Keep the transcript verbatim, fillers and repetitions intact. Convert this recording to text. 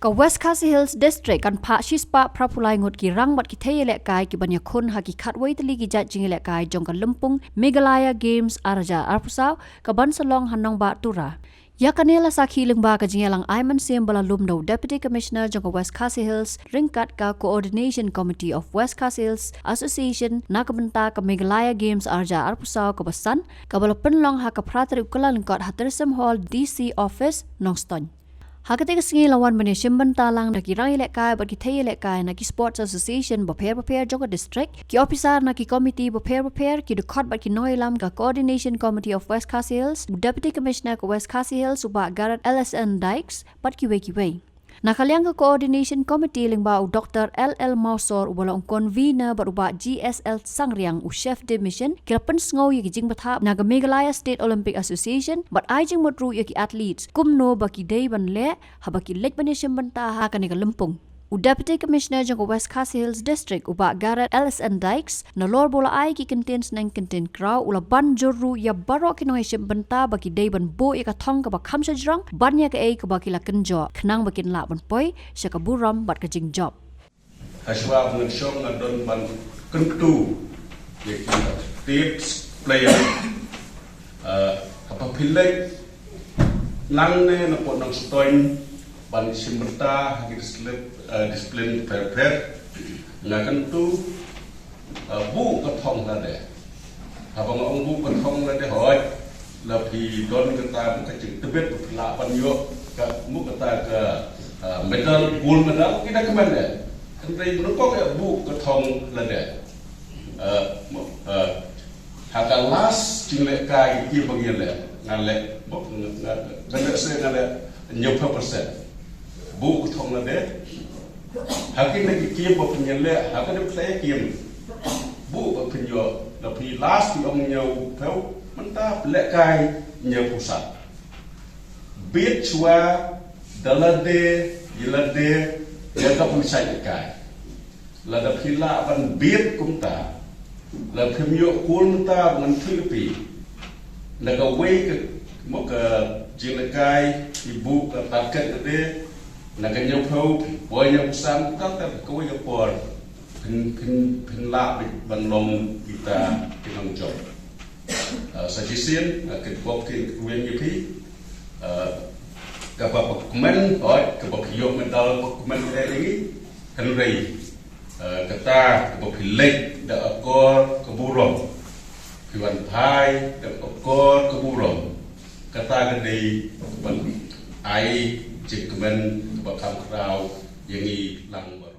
Ka West Khasi Hills District kan phah shispah phraphew lai ngut ki rang bad ki thei ïalehkai ki ban ïakhun ha ki khatwei tylli ki jait jingïalehkai jong ka lympung Meghalaya Games arhajar arphewsaw ka ban sa long ha nongbah Tura. Ïa kane la sakhi lyngba ka jingïalang ai mynsiem ba la lum da u Deputy Commissioner jong ka West Khasi Hills ryngkat ka Coordination Committee of West Khasi Hills Association na ka bynta ka Meghalaya Games arhajar arphewsaw kaba san, kaba la pynlong ha ka phra tarik u Kyllalyngkot ha Tyrsem Hall, D C Office, Nongstoiñ. Ha katei ka sngi la wan ban ïashim bynta lang da ki rang ïalehkai bad ki thei ïalehkai na ki Sports Association bapher bapher jong ka district, ki ophisar na ki komiti bapher bapher, ki dkhot bad ki nongïalam ka Coordination Committee of West Khasi Hills, u Deputy Commissioner ka West Khasi Hills u Bah Garod L S N Dykes bad kiwei kiwei. Na ka liang ka Coordination Committee lyngba u Doctor L L Mawsor uba long convener bad u Bah G S L Sangriang u Chef de Mission, ki la pynsngew ïa ki jingbatai na ka Meghalaya State Olympic Association bad ai jingmut ruh ïa ki athletes kumno ba ki dei ban leh haba ki leit ban ïashim bynta ha kane ka lympung. U Deputy Commissioner jong ka West Khasi Hills District u Bah Garod L S N Dykes, nalor ba u la ai ki kyntien sneng kyntien kraw, u la ban jur ruh ïa baroh ki nongïashim bynta ba ki dei ban buh ïa ka thong kaba kham shajrong ban ïa kaei kaba ki la kynjoh, khnang ba kin lah ban poi sha ka burom bad ka jingjop. Hashwa ba ngan shong nga don ban kyntu ïa ki state player. Eh, haba phi leit nangne na pdeng Nongstoiñ ban shim bynta ha ki discipline, eh, discipline pher pher, nga kyntu, eh, buh ka thong lade. Haba nga ong buh ka thong lade, hooid, la phi don kata ka jingtbit ba phi lah ban ïoh ka, mut kata ka, eh, medal, gold medal, ki da kmen de. Hynrei mynta ka buh ka thong lade. Eh, mo-, eh, ha ka last jinglehkai ki ba ngi leh, nga leh, mo-, nga, nga, nga leh se nga leh hynñiewphew percent. Buh ka thong lade. Ha kine ki kiem ba phin ïaleh, ha kine ki kiem. Buh ba phin ïoh, la phi last phi ong hynñiewphew, mynta lehkai hynñiewphew san. Bit shuwa da lade, ïa lade, ïa ka pynshai kai. Lada phi lah ban bit kumta, la phim ïoh kul mynta ngan tip phi. Na kawei ka, mo ka jinglehkai, i buh ka target lade, na ka hynñiewphew, poi hynñiewphew san, ka, ka, kawei ka por. Phin, phin, phin lah ban long kita ki nongjop. Ah, sa shisien, ah, ka bok ki kmen ïa phi, ah, kaba phi kmen, oi, kaba phi ïoh medal phi kmen ïa ngi, hynrei, ah, kata kaba phi leit da akor ka burom, phi wan phai da akor ka burom, kata ka dei ban ai jingkmen kaba kham khraw ïa ngi lang bad